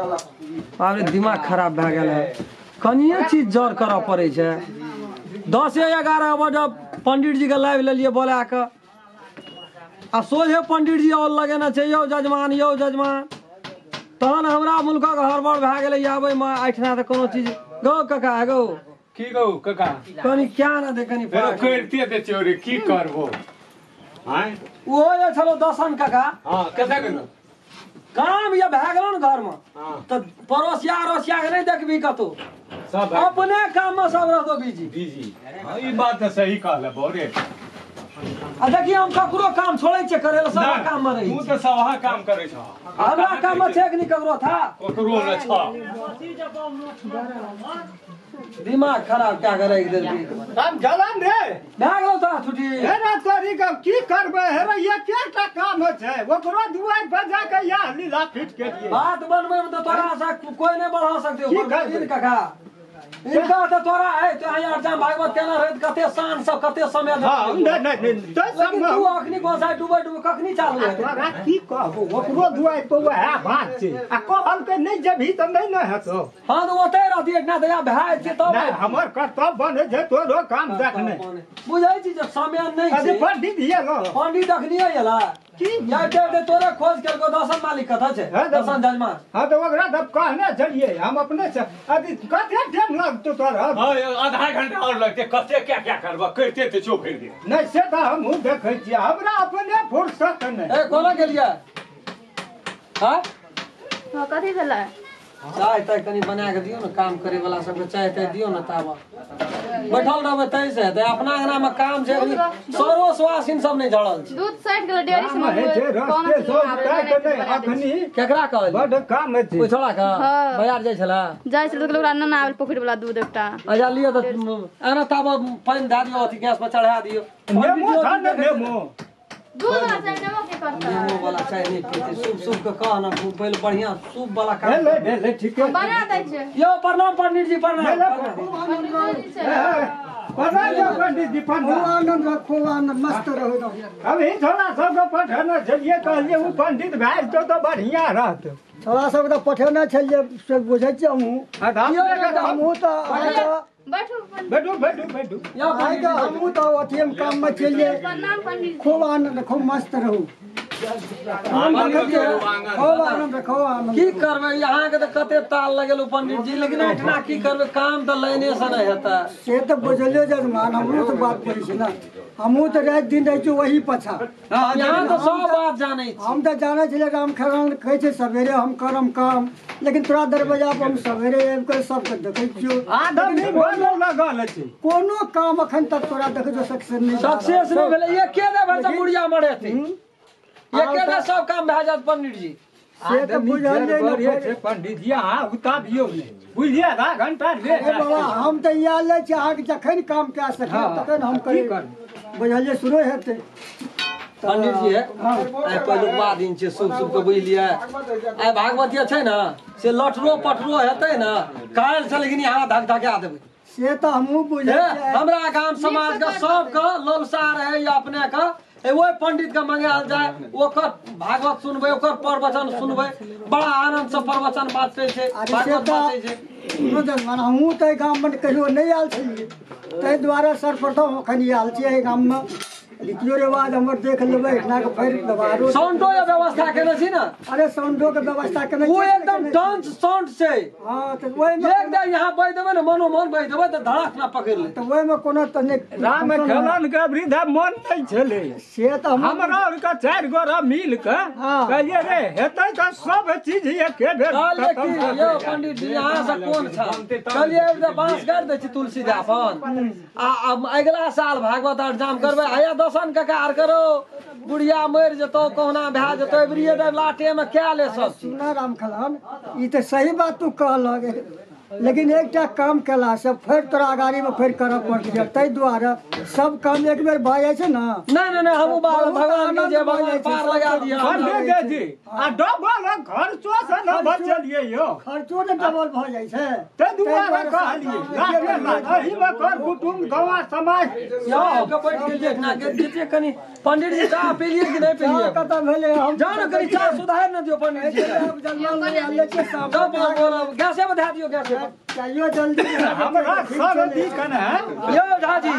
बाप रे दिमाग खराब भए गेल है। कनिए चीज जर करऽ पड़ै छै। 10 11 बजे पंडित जी के लाबि लेलियै बोला कऽ आ सोझे पंडित जी और लगेने छै यौ जजमान यौ जजमान। तहन हमरा मुल्कक हड़बड़ भए गेलै आबैमे। एहिठिना तऽ कोनो चीज गौ काका गौ की गौ काका कनि क्या ना दे कनि करिते दे छियौ रे की करबो। आँय ओहो जे छलो दसन काका। हां कतऽ गेलो काम ये भए गेलो ने घरमे तऽ पड़ोसिया अड़ोसिया के नहि देखबी कतौ, सब अपने काम में सब रहतो बिजी बिजी। हां ई बात तऽ सही कहले बौरे। आ देखिए हम ककरो काम छोड़ै छियै करै लए, सब काम में रहै। तू तऽ सबहा काम करै छह। हमरा काम में छै कि नहि ककरो था ककरो न छ। दिमाग खराब क्या के राखि देलकै। हम जलन रे भए गेलौ तोरा छुट्टी। हे रे तोरी के की करबै हे रे एकेटा काम छै ओकरो दुआरि पर जा के याह लीला फिट के दिए। बात बनबै में तऽ तोरा से कोई नहीं बढ़ा सकते काका। इनका तऽ तोरा है तो यहाँ अरजाम भागवत केना रहैत कते शान सब कते समय दे। हां नहीं नहीं तो सब तू अखनी गोसाई डूबै डूबै कखनी चालू हेतै। तोरा की कहबो ओकरो दुआरि पर वएह बात छै आ कहल के नहीं जेबही तऽ नहीं ने हेतौ। हां तऽ ओतै रहती एतना दया भए छै तब नहीं हमर कर्तव्य बने छै तोरो काम देखने। बुझै छी जे समय नहीं छै। अरे पंडित एलो पंडित अखनी एला की या ते तोरे खोज केलको दसन मालिक कथा छै दसन जजमान। हां तऽ ओकरा तब कहने छलियै हम अपने से अभी कते टाइम लगतौ तोरा। हां आधा घंटा और लगतै कते क्या क्या करबा करिते ते छौ भरि दिन। नहीं से तऽ हमहूँ देखै छियै हमरा अपने फुर्सत नहि। ए कोना गेलियै? हां हां कथी भेलै? चाय ताय कनि बना के दियौ ने, काम करे वाला सबके चाय ताय दियौ ने। ताबा बैठल रहबै तै से हेतै। अपना अंगना में काम छै सरो सुवासिन सब नहीं झड़ल छै। दूध सटि गेलै डेयरी से अखनी केकरा कहल बड काम छै ओइ छोड़ा के बाजार जाइ छला जाइ छल तऽ ओकरा नना आबल पोखरि वाला दूध एकटा। अच्छा लिअ तऽ एना ताबा पानि दए दियौ अथी गैस पर चढ़ा दियौ। नेमो छ ने नेमो दूध वाला चाय नेमो के करतै। नेमो वाला चाय नहीं पीते। सूप सूप के कह ना पहिले बढ़िया सूप वाला काम भेलै भेलै ठीके बना दै छै। यौ प्रणाम पंडित जी प्रणाम। प्रणाम यौ पंडित जी प्रणाम। खूब आनंद रह खूब आनंद मस्त रहू। हम ही छोड़ा सबके पठेने छलियै कहलियै ओ पंडित भए जेतौ तऽ बढ़िया रहतौ। छोड़ा सबके तऽ पठेने छलियै से बुझै छियै हमहूँ। हमहूँ तऽ बैठू बैठू बैठू बैठू हमहूँ तऽ अथिये काम में छलियै। खूब आनंद खूब मस्त रहू खूब आनंद खूब आनंद। की करबै अहाँके तऽ कते ताल लगेलहुँ पंडित जी लेकिन एहिठिना की करबै काम तऽ लाइने से नहि हेतै। से तऽ बुझलियै जजमान हमरो तऽ बात करै छी ने हमहूँ तऽ राति दिन रहै छी वही पाछा। यहाँ तऽ सब बात जानै छी। हम तऽ जानै छलियै राम खेलौन कहै छै सवेरे हम करम काम लेकिन तोरा दरवाजा पर हम सवेरे आबि कऽ सबके देखै छियौ। कोनो काम अखन तक तोरा देखै छियौ सक्सेस नहि सक्सेस नहि भेलै। एके बेर भरि बुढ़िया मरेतै एके बेर सब काम भए जायत पंडित जी। से तऽ बुझलियै ने पंडित जी अहाँ उताबियौ नहि बुझलियै आधा घंटा लेट। बाबा हम तऽ इएह लै छी अहाँके जखन काम कए सकब तखन हम करी बुझलियै शुरू हेतै। पंडित जी आइ पहिलुकवा दिन छै शुभ शुभ के बुझलियै। आइ भागवती छै ने से लटरो पटरो हेतै ने काल्हि से लेकिन यहाँ धक धका देबै। से तऽ हमहूँ बुझै हमरा गाम समाज के सबके ललसा रहै अपने के ओहि पंडित के मंगायल जाय ओकर भागवत सुनबै ओकर प्रवचन सुनबै बड़ा आनंद से प्रवचन बाँटै छै भागवत बाँटै छै। हमहूँ तऽ गाममे कहियो नहि आयल छलियै ताहि दुआरे सर्वप्रथम एखन आयल छियै एहि गाममे। रीतियो रिवाज हमर देख लेबै एहिठिनाके फेर व्यवहारो साउंडो के व्यवस्था केने छी ने। अरे साउंडो के व्यवस्था केने ओ एकदम डांस साउंड छै। हां तऽ ओहिमे एक दे यहाँ बज देबै ने मनोमन बज देबै तऽ धड़ाक ना पकड़ ले। तऽ ओहिमे कोनो तऽ नहि राम खेलन के वृद्धा मन नहीं छलै से तऽ हमरा और के चारि गोरा मिल के कहलियै रे हेतै तऽ सब चीज एके बेर खत्म। यौ पंडित जी अहाँ से कोन छ कहलियै एक बांस गाड़ि दै छी तुलसी दासन आ अगिला साल भागवत अष्टजाम करबै। आया दसन काका आर करो बुढ़िया मरि जेतौ कहुना भए जेतौ एबरिये दे लाटे में कए ले सब चीज। सुना राम खेलन ई तऽ सही बात तू कहलक लेकिन एकटा काम केला से फेर तोरा अगाड़ी में फेर करऽ पड़तै ताहि दुआरे सब काम एक बेर भए जाइ छै ने। नहीं नहीं नहीं हमहूँ भगवान के जे भगवान पार लगा दिया पंडित जी आ डबल खर्चो से न बचलियै यौ खर्चो ने डबल भऽ जाइ छै ताहि दुआरे कहलियै लाटे लाट एहिमे कर कुटुम्ब गाँव समाज यौ के बैठ गेलियै एहिठिना के जे कनि पंडित जी चाह पीलिए कि नहीं पीलिए? खत्म भेलै हम जान करी चाह सुधार न दियो पंडित जी। गैसे पर धए दियो, गैसे पर चाहियो जल्दी। हमरा सब दी कने यौ झा जी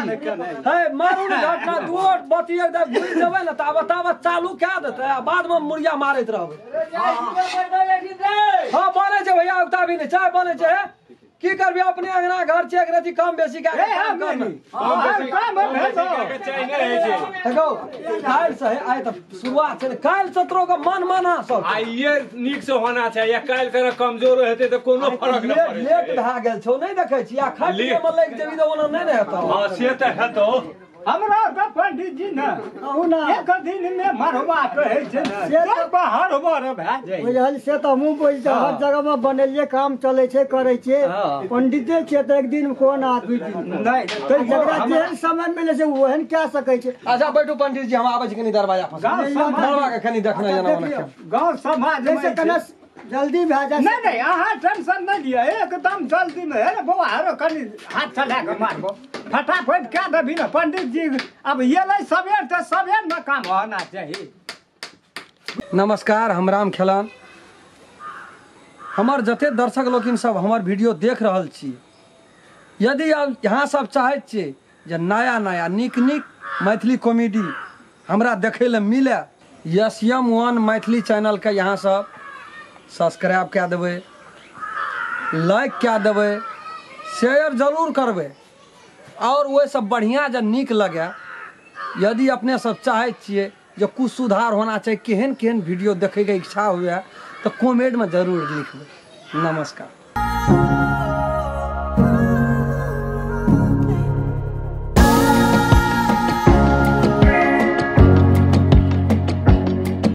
हे मारू ने घटना दुओ बत्ती एकदम घुरि जेबै ने ताबत ताबत चालू कए देतै आ बादमे मुड़िया मारैत रहबै। हँ बनै छै भैया, उगता भी नहि चाय बनै छै। की करबी अपने अंगना घर छै, एक रति कम बेसी कए के काम कर ने। देखो काल्हि से आइ तऽ शुरुआत छै, काल्हि से तोरो के मन माना सब आइए नीक से होना चाहिए। या काल्हि करे कमजोर हेतै तऽ कोनो फरक नहि पड़ै। लेट भए गेल छौ, नहि देखै छी? आ खाइ पियै मे लागि जेबी तऽ ओना नहि ने हेतौ। हँ से तऽ हेतौ। हमरा तऽ पंडित जी ने कहू ना एक दिन मे मरवा कहै छै ने से बाहर बर भए जाइ। बुझल से तऽ हमहूँ बुझै छी, हर जगह मे बनेलियै काम चलै छै करै छियै। पंडिते छियै तऽ एक दिन कोन आ 2 दिन नहि, जकरा जेहन समय मिलै छै ओहन कए सकै छै। अच्छा बैठू पंडित जी, हम आबै छी कनि दरवाजा पर। मरवा के कनि देखना जेना ओना गाँव समाज जैसे कने जल्दी भए जाइ। नहीं नहीं अहाँ टेंशन नहीं लिअ, एकदम जल्दी में हे बौआ हरो कनि हाथ चला के मारबो फटाफट कए देबी ने पंडित जी। अब एलै सबेर तऽ सबेर ने काम होना चाही। नमस्कार, हम राम खेलान। हमर जते दर्शक लोकिन सब हमर वीडियो देख रहल छी, यदि अब यहाँ सब चाहैत छियै जे नया नया नीक नीक मैथिली कॉमेडी हमरा देखै लए मिले, SM1 Maithili चैनलके यहाँ सब सब्सक्राइब कए देबै, लाइक कए देबै, शेयर जरूर करबै। और ओहिसँ बढ़िआँ जे नीक लगे, यदि अपने सब चाहै छियै जे कुछ सुधार होना चाही, केहन केहन वीडियो देखैके इच्छा हुए तऽ कमेंटमे जरूर लिखबै। नमस्कार।